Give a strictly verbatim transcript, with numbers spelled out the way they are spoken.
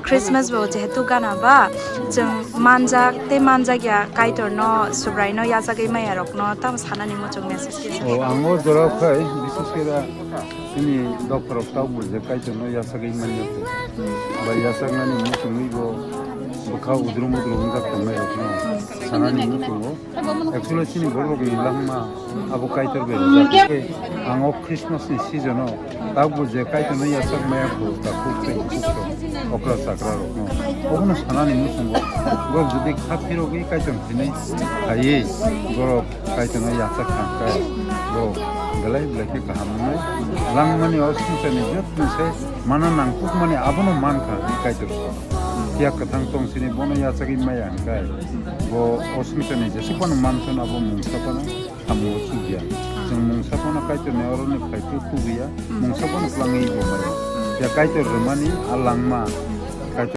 Christmas bo jehetu gana ba, chwng manjak tei manjak ya Kaitor no, Subrai no yachagwi maya rok no tamo sanani muchung message kisa. O, ang o jora khai, bises khe da chini dophorok tau bo je Kaitor no yachagwi manya kho. Ba yachaknani muchungwi bo bwkha udrum udrum wngjak tongnai rok no sanani muchungo. Actually, chini borok ni langma abo Kaitor bai rwjak. Ang o Christmas ni season o tabuk je Kaitor no yachak maya kho, ta kuk tei kuk tong okra chakra rok no. Obono sanani muchungo borok jodi kha phirogwi Kaitor thini khaiwi borok Kaitor no yachak kha khe borok belai belai khe kaham wngnai. Langmani o swngcharni jotoni se mana nangkukmani abono mankha hwnwi Kaitor sa. Phiya kwthang tong sini bono yachagwi maya hwnkhe bo o swngcharni jesuk phano manthon abo mungsa phano samungo chukya. Chwng mungsa phano Kaitorni oroni khlai phuru tubuya, mungsa phano kwlangwi bo maya. Phiya Kaitor rwmani a langma